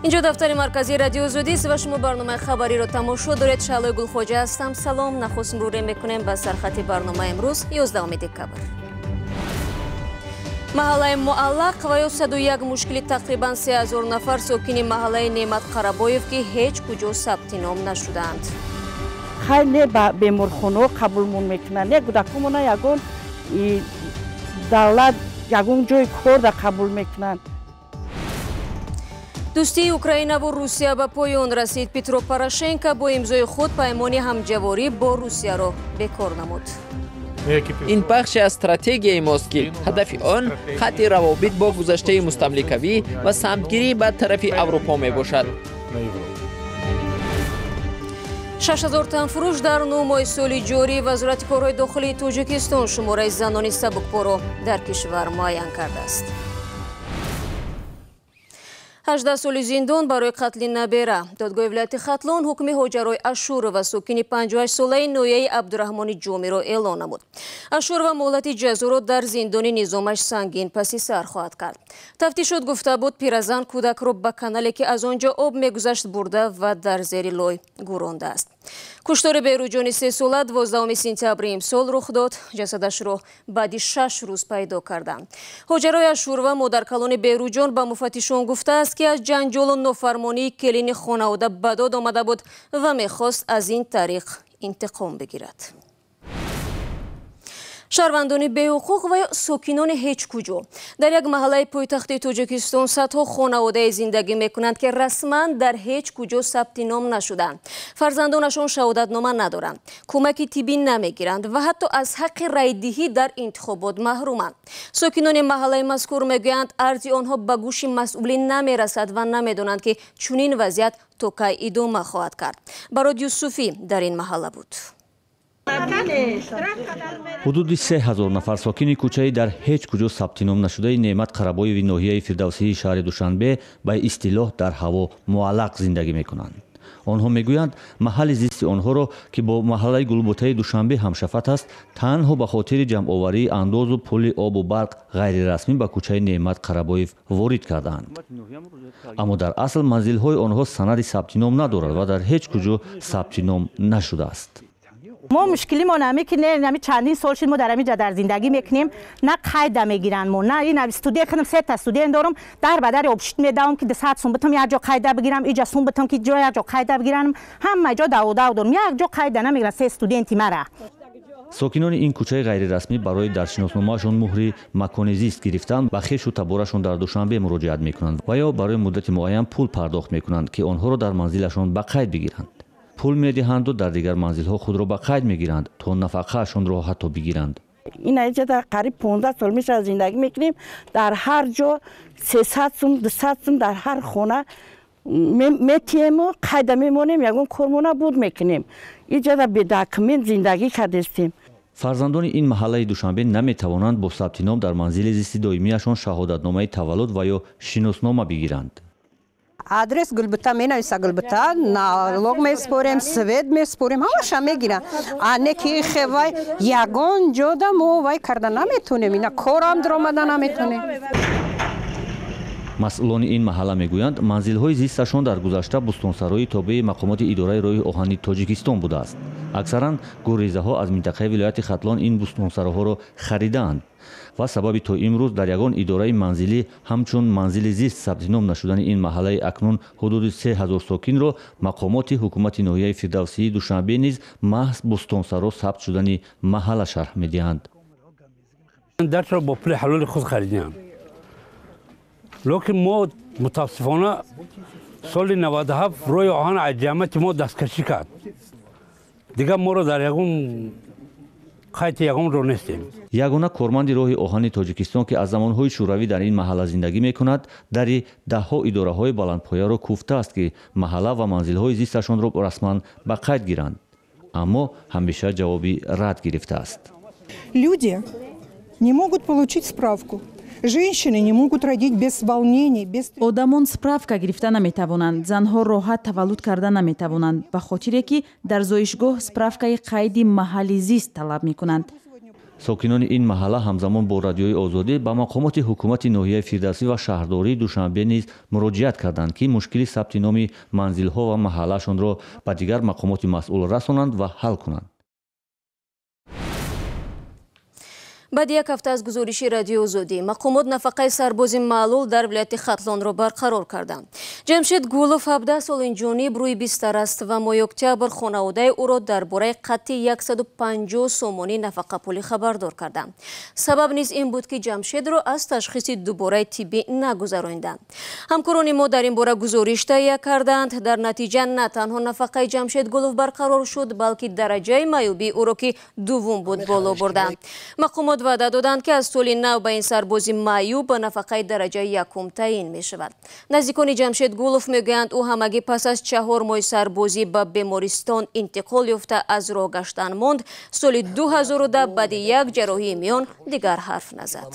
Инҷо дафтари марказии Радиои Озодист ва шумо барномаи хабариро тамошо доред. Шаҳлои Гулхоҷа ҳастам. Салом. Нахуст мурӯре мекунем ба сархати барномаи имрӯз, 11 декабр. Маҳаллаи муаллақ ва ё 101 мушкили тақрибан 3000 нафар сокини маҳаллаи Неъмат Қарабоев, ки ҳеҷ куҷо сабти ном нашудаанд. Хай, не ба беморхонаҳо қабулмон мекунанд, не кӯдакумона ягон давлат, ягон ҷои корда қабул мекунанд. Дӯстии Украинаву Русия ба поён расид. Петро Порошенко бо имзои худ паймони ҳамҷаворӣ бо Русияро бекор намуд. Ин бахше аз стратегияи мост, ки ҳадафи он қатъи равобит бо гузаштаи мустамликавӣ ва самтгирӣ ба тарафи Аврупо мебошад. 6000 танфурӯш дар 9 моҳи соли ҷорӣ. Вазорати корҳои дохилии Тоҷикистон шумораи занони сабукпоро дар кишвар муайян кардааст. 18 соли зиндон барои қатли набера. Додгоҳи вилояти Хатлон ҳукми Ҳоҷарои Ашурова, сокини 58-солаи ноҳияи Абдураҳмони Ҷомиро эълон намуд. Ашурова муҳлати ҷазоро дар зиндони низомаш сангин паси сар хоҳад кард. Тафтишот гуфта буд, пиразан кӯдакро ба канале, ки аз он ҷо об мегузашт, бурда ва дар зери лой гӯрондааст. Куштори Беруҷони 3-сола 12 сентябри имсол рух дод. Ҷасадашро баъди 6 рӯз пайдо карданд. Ҳоҷарои Ашурова, модаркалони Беруҷон, ба муфаттишон гуфтааст, ки аз ҷанҷолу нофармонии келини хонавода ба дод омада буд ва мехост аз ин тариқ интиқом бигирад. Шаҳрвандони беҳуқуқ ва ё сокинони ҳеҷ куҷо. Дар як маҳаллаи пойтахти Тоҷикистон садҳо хонаводае зиндагӣ мекунанд, ки расман дар ҳеҷ куҷо сабти ном нашуданд. Фарзандонашон шаҳодатнома надоранд, кӯмаки тиббӣ намегиранд ва ҳатто аз ҳаққи райдиҳӣ дар интихобот маҳруманд. Сокинони маҳаллаи мазкур мегӯянд, арзи онҳо ба гӯши масъулин намерасад ва намедонанд, ки чунин вазъият то кай идома хоҳад кард. Барод Юсуфӣ дар ин маҳалла буд. Ҳудуди 3000 нафар сокини кӯчаи дар ҳеҷ куҷо сабти ном нашудаи Неъмат Қарабоеви ноҳияи Фирдавсии шаҳри Душанбе ба истилоҳ дар ҳаво муаллақ зиндагӣ мекунанд. Онҳо мегӯянд, маҳалли зисти онҳоро, ки бо маҳаллаи Гулбутаи Душанбе ҳамшафат аст, танҳо ба хотири ҷамъоварии андозу пули обу барқ ғайрирасмӣ ба кӯчаи Неъмат Қарабоев ворид кардаанд. Аммо дар асл манзилҳои онҳо санади сабти ном надорад ва дар ҳеҷ куҷо сабти ном нашудааст. Мо мушкилимон ҳаме, ки не, ҳами чандин сол шуд, мо дар ҳамин ҷа дар зиндагӣ мекунем, на қайда мегиранд мо, на ин студент кунам, сета студент дорам, дар ба дари обшит медавам, ки 200 сум битам, як ҷо қайда бигирам, иҷа сум битам, ки ҷо як ҷо қайда бигирам. Ҳама ҷо даводав дорам, як ҷо қайда намегирам се студенти мара. Сокинони ин кӯчаи ғайрирасмӣ барои дар шиносномаашон муҳри макони зист гирифтан ба хешу таборашон дар Душанбе муроҷиат мекунанд ва ё барои муддати муайян пул пардохт мекунанд, ки онҳоро дар манзилашон ба қайд бигиранд. Пул медиҳанду дар дигар манзилҳо худро ба қайд мегиранд, то нафақаашонро ҳатто бигиранд. Ин аҷа қариб 15 сол мешавад зиндагӣ мекунем. Дар ҳар ҷо 300 сум, 200 сум дар ҳар хона метиҳему қайда мемонем, ягон кормона буд мекунем. Иҷада бедокумент зиндагӣ кардестем. Фарзандони ин маҳаллаи Душанбе наметавонанд бо сабти ном дар манзили зисти доимиашон шаҳодатномаи таваллуд ва ё шиноснома бигиранд. Адрес Гулбута менависа, Гулбута, налог меспорем, свет меспорем, ҳамаша мегирам. А не ки хевай ягон ҷода мо вай карда наметонем, ина корам даромада наметонем. Масъулони ин маҳалла мегӯянд, манзилҳои зисташон дар гузашта бӯстонсарои тобеи мақомоти идораи роҳи оҳани Тоҷикистон будааст. Аксаран гуррезаҳо аз минтақаи вилояти Хатлон ин бӯстонсароҳоро харидаанд ва сабаби то имрӯз дар ягон идораи манзилӣ ҳамчун манзили зист сабти ном нашудани ин маҳаллаи акнун ҳудуди 3000 сокинро мақомоти ҳукумати ноҳияи Фирдавсии Душанбе низ маҳз бӯстонсаро сабт шудани маҳалла шарҳ медиҳанд. Дарро бо пули ҳалоли худ харидем, лекин мо мутаассифона соли 97 роҳи оҳан аз ҷамъияти мо дасткашӣ кард. Дигар моро дар ягон қайди ягон ро нестем. Ягона корманди роҳи оҳани Тоҷикистон, ки аз замонҳои шӯравӣ дар ин маҳалла зиндагӣ мекунад, дари даҳҳо идораҳои баландпояро куфтааст, ки маҳалла ва манзилҳои зисташонро расман ба қайд гиранд, аммо ҳамеша ҷавоби рад гирифтааст. Люди не могут получить справку. Женщины не могут родить без волнений, без. Одамон справка гирифта наметавонанд, занҳо роҳат таваллуд карда наметавонанд, ба хотире ки дар зоишгоҳ справкаи қайди маҳалли зист талаб мекунанд. Сокинони ин маҳалла ҳамзамон бо Радиои Озодӣ ба мақомоти ҳукумати ноҳияи Фирдавсӣ ва шаҳрдории Душанбе низ муроҷиат карданд, ки мушкили сабти номи манзилҳо ва маҳаллаашонро ба дигар мақомоти масъул расонанд ва ҳал кунанд. Баъди як ҳафта аз гузориши Радиои Озодӣ, мақомот нафақаи сарбози маълул дар вилояти Хатлонро барқарор карданд. Ҷамшед Гулов 17 сол инҷониб рӯи бистар аст ва моҳи октябр хонаводаи ӯро дар бораи қатъи 150 сомонӣ нафақапулӣ хабардор карданд. Сабаб низ ин буд, ки Ҷамшедро аз ташхиси дубораи тиббӣ нагузаронданд. Ҳамкорони мо дар ин бора гузориш таҳия карданд. Дар натиҷа на танҳо нафақаи Ҷамшед Гулов барқарор шуд, балки дараҷаи маъюбии ӯро, ки дуввум буд, боло бурданд. Мақомот ваъда доданд, ки аз соли нав ба ин сарбози маъюб ба нафақаи дараҷаи якум таъин мешавад. Наздикони Ҷамшед Гулов мегӯянд, ӯ ҳамагӣ пас аз 4 моҳи сарбозӣ ба бемористон интиқол ёфта аз роҳ гаштан монд. Соли 2010 баъди як ҷарроҳии миён дигар ҳарф назад.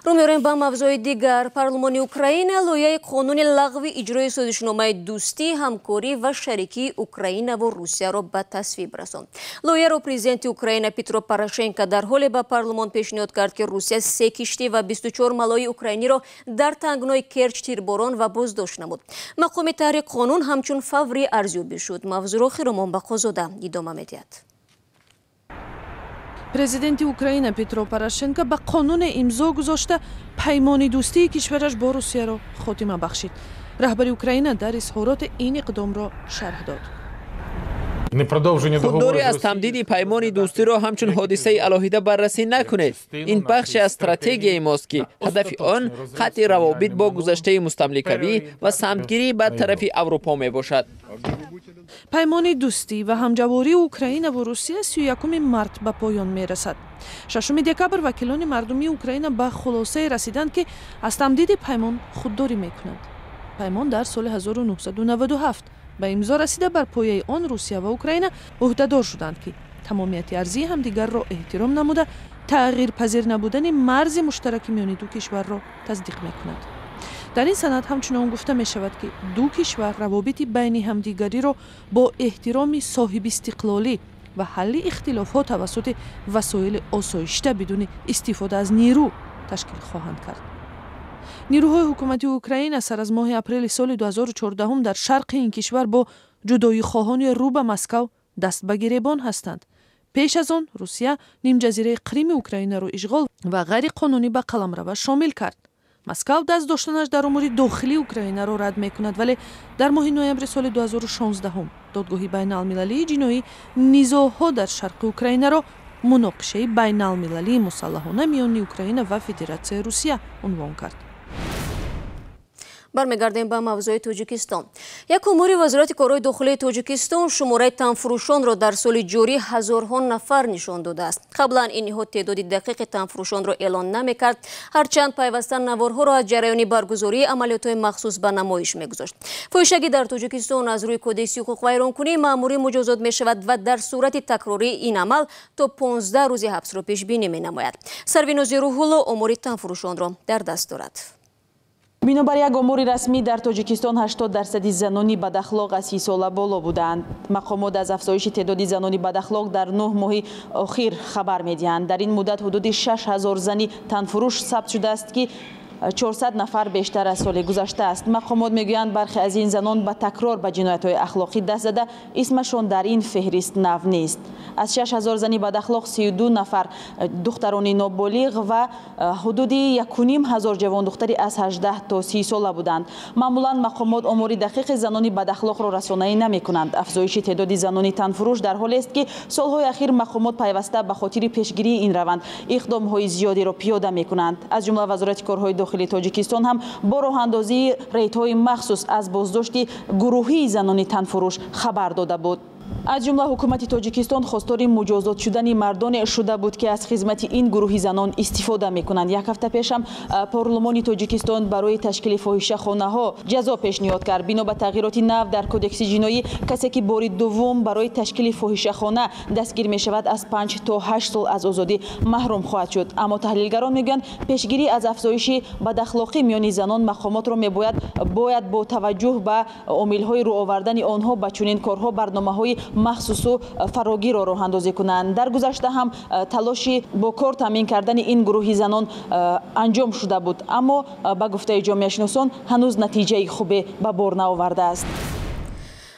Рӯ меорем ба мавзӯи дигар. Парлумони Украина лоиҳаи қонуни лағви иҷрои созишномаи дӯстӣ, ҳамкорӣ ва шарикии Украинаву Русияро ба тасвиб расонд. Лоиҳаро президенти Украина Петро Порошенко дар ҳоле ба парлумон пешниҳод кард, ки Русия 3 киштӣ ва 24 малои украиниро дар тангнои Керч тирборон ва боздошт намуд. Мақоми таҳрири қонун ҳамчун фаврӣ арзёбӣ шуд. Мавзӯъро Хиромон Бақозода идома медиҳад. Президенти Украина Петро Порошенко ба қонуне имзо гузошта паймони дӯстии кишвараш бо Русияро хотима бахшид. Раҳбари Украина дар изҳороти ин иқдомро шарҳ дод. Худдорӣ аз тамдиди паймони дӯстиро ҳамчун ҳодисаи алоҳида баррасӣ накунед. Ин бахше аз стратегияи мост, ки ҳадафи он қатъи равобит бо гузаштаи мустамликавӣ ва самтгирӣ ба тарафи Аврупо мебошад. Паймони дӯстӣ ва ҳамҷавории Украинаву Русия 31 март ба поён мерасад. 6 декабр вакилони мардумии Украина ба хулосае расиданд, ки аз тамдиди паймон худдорӣ мекунанд. Паймон дар соли 1997 ба имзо расида, бар пояи он Русия ва Украина ӯҳдадор шуданд, ки тамомияти арзии ҳамдигарро эҳтиром намуда, тағйирпазир набудани марзи муштараки миёни ду кишварро тасдиқ мекунад. Дар ин санад ҳамчунон гуфта мешавад, ки ду кишвар равобити байни ҳамдигариро бо эҳтироми соҳибистиқлолӣ ва ҳалли ихтилофҳо тавассути васоили осоишта бидуни истифода аз нерӯ ташкил хоҳанд кард. Нерӯҳои ҳукумати Украина сар аз моҳи апрели соли 2014 дар шарқи ин кишвар бо ҷудоихоҳони рӯ ба Москав даст ба гиребон ҳастанд. Пеш аз он Русия нимҷазираи Қрими Украинаро ишғол ва ғайриқонунӣ ба қаламраваш шомил кард. Москав даст доштанаш дар умури дохилии Украинаро рад мекунад, вале дар моҳи ноябри соли 2016 додгоҳи байналмилалии ҷиноӣ низоъҳо дар шарқи Украинаро муноқишаи байналмилалии мусаллаҳона миёни Украина ва Федератсияи Русия унвон кард. Бармегардем ба мавзӯи Тоҷикистон. Як умури Вазорати корҳои дохилии Тоҷикистон шумораи танфурӯшонро дар соли ҷорӣ ҳазорҳо нафар нишон додааст. Қаблан ин ниҳод теъдоди дақиқи танфурӯшонро эълон намекард, ҳарчанд пайваста наворҳоро аз ҷараёни баргузории амалиётҳои махсус ба намоиш мегузошт. Фоҳишагӣ дар Тоҷикистон аз рӯи кодекси ҳуқуқвайронкунӣ маъмурӣ муҷозот мешавад ва дар сурати такрории ин амал то 15 рӯзи ҳабсро пешбинӣ менамояд. Сарвинози Рӯҳулло омори танфурӯшонро дар даст дорад. Бинобар як омори расмӣ дар Тоҷикистон 80% занони бадахлоқ аз 30 сола боло буданд. Мақомот аз афзоиши теъдоди занони бадахлоқ дар 9 моҳи охир хабар медиҳанд. Дар ин муддат ҳудуди 6000 зани танфурӯш сабт шудааст, ки 400 нафар бештар аз соли гузашта аст. Мақомот мегӯянд, бархе аз ин занон ба такрор ба ҷиноятҳои ахлоқӣ даст зада, исмашон дар ин феҳрист нав нест. Аз 6000 зани бадахлоқ 32 нафар духтарони ноболиғ ва ҳудуди 1500 ҷавондухтари аз 18 то 30 сола буданд. Маъмулан мақомот омори дақиқи занони бадахлоқро расонаӣ намекунанд. Афзоиши теъдоди занони танфурӯш дар ҳолест, ки солҳои ахир мақомот пайваста ба хотири пешгирии ин раванд иқдомҳои зиёдеро пиёда мекунанд. Аз ҷумла Вазорати корҳои дохилии Тоҷикистон ҳам бо роҳандозии рейдҳои махсус аз боздошти гурӯҳии занони танфурӯш хабар дода буд. Аз ҷумла ҳукумати Тоҷикистон хостори муҷозот шудани мардоне шуда буд, ки аз хизмати ин гурӯҳи занон истифода мекунанд. Як ҳафта пешам парлумони Тоҷикистон барои ташкили фоҳишахонаҳо ҷазо пешниҳод кард. Бино ба тағйироти нав дар кодекси ҷиноӣ, касе ки бори дуввум барои ташкили фоҳишахона дастгир мешавад, аз 5 то 8 сол аз озодӣ маҳрум хоҳад шуд. Аммо таҳлилгарон мегӯянд, пешгирӣ аз афзоиши бадахлоқӣ миёни занон мақомотро мебояд бояд бо таваҷҷӯҳ ба омилҳои рӯ овардани онҳо ба чунин корҳо барномаҳои кории махсусу фарогирро роҳандозӣ кунанд. Дар гузашта ҳам талоши бо кор таъмин кардани ин гурӯҳи занон анҷом шуда буд, аммо ба гуфтаи ҷомеашиносон ҳанӯз натиҷаи хубе ба бор наовардааст.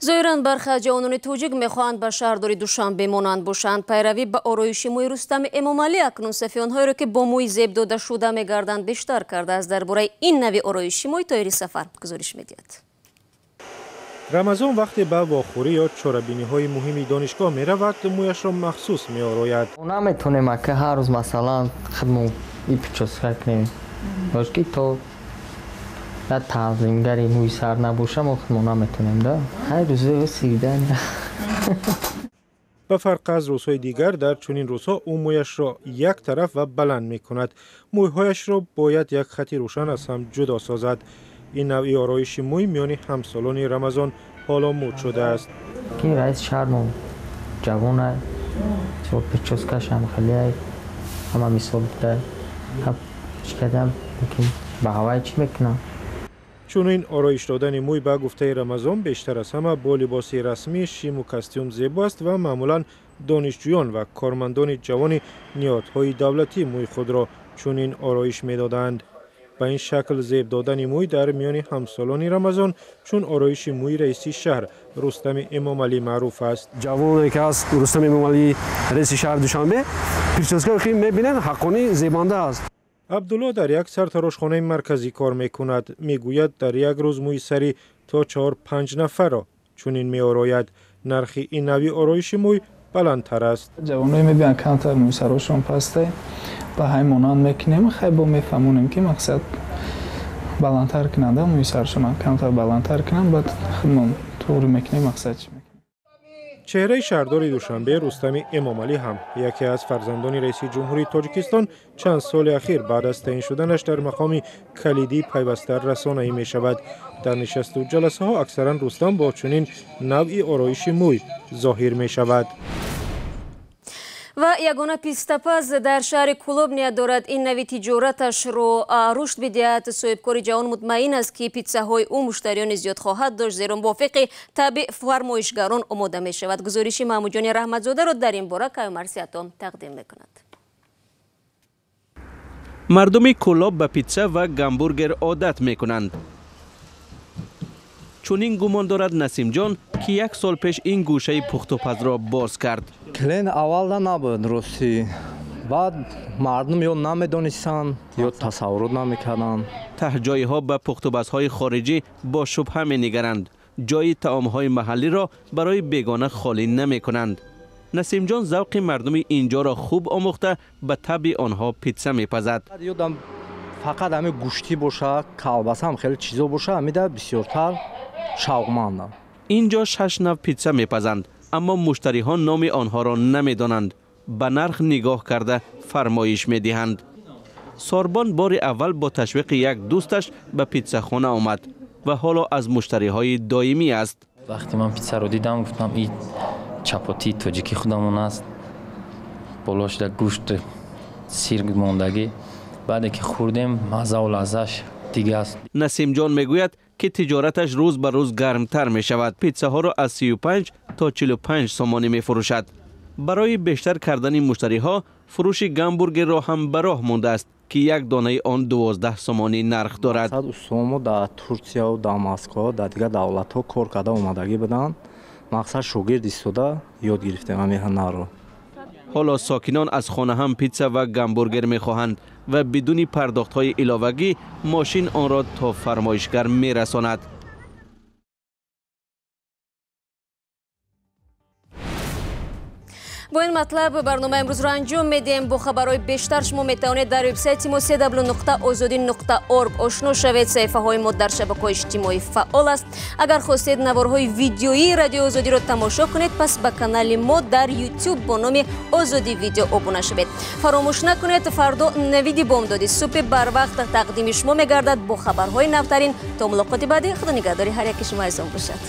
Зоҳиран бархе аз ҷавонони тоҷик мехоҳанд ба шаҳрдори Душанбе монанд бошанд. Пайравӣ ба ороиши мӯи Рустами Эмомалӣ акнун сафи онҳоеро, ки бо мӯи зеб дода шуда мегарданд, бештар кардааст. Дар бораи ин нави ороиши мӯй Тоҳири Сафар гузориш медиҳад. Рамазон вақте ба вохӯрӣ ё чорабиниҳои муҳими донишгоҳ меравад, мӯяшро махсус меорояд. Наметонем ака ҳар рӯз масалан худмо и прическа кунем. Ки то на танзимгари мӯи сар набоша, мо худмо наметонем, да? Ҳар рӯза свидания. Ба фарқ аз рӯзҳои дигар, дар чунин рӯзҳо ӯ мӯяшро як тараф ва баланд мекунад. Мӯйҳояшро бояд як хати рӯшан аз ҳам ҷудо созад. Ин навъи ороиши мӯй миёни ҳамсолони Рамазон ҳоло муд шудааст. Ки раиси шаҳрмо ҷавона, прическашам хеле ҳама мисол буда. Чикадам ба ҳавай чӣ мекунам? Чунин ороиш додани мӯй ба гуфтаи Рамазон бештар аз ҳама бо либоси расмӣ, шиму костюм зебо аст ва маъмулан донишҷӯён ва кормандони ҷавони ниҳодҳои давлатӣ мӯи худро чунин ороиш медоданд. Ба ин шакл зеб додани мӯй дар миёни ҳамсолони Рамазон чун ороиши мӯи раиси шаҳр Рустами Эмомалӣ маъруф аст. Ҷавоне ки аст Рустами Эмомалӣ, раиси шаҳри Душанбе, прическаи ки мебинанд ҳаққонӣ зебанда аст. Абдулло дар як сартарошхонаи марказӣ кор мекунад. Мегӯяд, дар як рӯз мӯи сари то 4-5 нафарро чунин меорояд. Нархи ин нави ороиши мӯй баландтар аст. Ҷавоное мебинанд камтар мӯи сарошон пасте, ба ҳай монанд мекунем, хай бо мефаҳмонем, ки мақсад баландтар кунанда мӯи саршон камтар баландтар кунанд, баъд худмон туғри мекунем мақсад чӣ. Чеҳраи шаҳрдори Душанбе Рустами Эмомалӣ ҳам яке аз фарзандони раиси ҷумҳурии Тоҷикистон чанд соли ахир баъд аз таъин шуданаш дар мақоми калидӣ пайваста расонаӣ мешавад. Дар нишасту ҷаласаҳо аксаран Рустам бо чунин навъи ороиши мӯй зоҳир мешавад. Ва ягона пистапаз дар шаҳри Кулоб ният дорад ин нави тиҷораташро рушд бидиҳад. Соҳибкори ҷавон мутмаин аст, ки питсаҳои ӯ муштариёни зиёд хоҳад дошт, зеро мувофиқи табъи фармоишгарон омода мешавад. Гузориши Маҳмудҷони Раҳматзодаро дар ин бора Каюмарсиатон тақдим мекунад. Мардуми Кулоб ба питса ва гамбургер одат мекунанд. Чунин гумон дорад Насимҷон, ки як сол пеш ин гӯшаи пухтупазро боз кард. Клиент аввалда набуд, ростӣ. Баъд мардум ё намедонистанд, ё тасаввурот намекарданд. Таҳҷоиҳо ба пухтупазҳои хориҷӣ бо шубҳа менигаранд. Ҷои таомҳои маҳаллиро барои бегона холӣ намекунанд. Насимҷон завқи мардуми инҷоро хуб омӯхта, ба табъи онҳо питса мепазад. Ёдам фақат ҳамин гӯштӣ боша, колбаса ҳам хеле чизо боша, ҳамида бисёртар шавқмандам. Инҷо 6 нав питса мепазанд, аммо муштариҳо номи онҳоро намедонанд. Ба нарх нигоҳ карда фармоиш медиҳанд. Сорбон бори аввал бо ташвиқи як дӯсташ ба питсахона омад ва ҳоло аз муштариҳои доимӣ аст. Вақте ман питсаро дидам, гуфтам ин чапотии тоҷикӣ худамон аст, болош да гӯшт сир мондагӣ. Баъде ки хӯрдем, маззаву лаззаш дига аст. Насимҷон мегӯяд, ки тиҷораташ рӯз ба рӯз гармтар мешавад. Питсаҳоро аз 35 то 45 сомонӣ мефурӯшад. Барои бештар кардани муштариҳо фурӯши гамбургерро ҳам ба роҳ мондааст, ки як донаи он 12 сомонӣ нарх дорад. Устомо дар Турсияву дар Москва, дар дигар давлатҳо кор карда омадагӣ буданд. Мақсад шогирд истода ёд гирифтем ҳамин ҳунарро. Ҳоло сокинон аз хона ҳам питса ва гамбургер мехоҳанд ва бидуни пардохтҳои иловагӣ мошин онро то фармоишгар мерасонад. Бо ин матлаб барномаи имрӯзро анҷом медиҳем. Бо хабарҳои бештар шумо метавонед дар вебсайти мо cw.ozodi.org ошно шавед. Саҳифаҳои мо дар шабакаҳои иҷтимоӣ фаъол аст. Агар хостед наворҳои видеоии Радиои Озодиро тамошо кунед, пас ба канали мо дар YouTube бо номи Озодӣ видео обуна шавед. Фаромӯш накунед, фардо навиди бомдоди субҳи барвақт тақдими шумо мегардад бо хабарҳои навтарин. То мулоқоти баъдӣ, худо нигаҳдори ҳар яки шумо азизон бошад.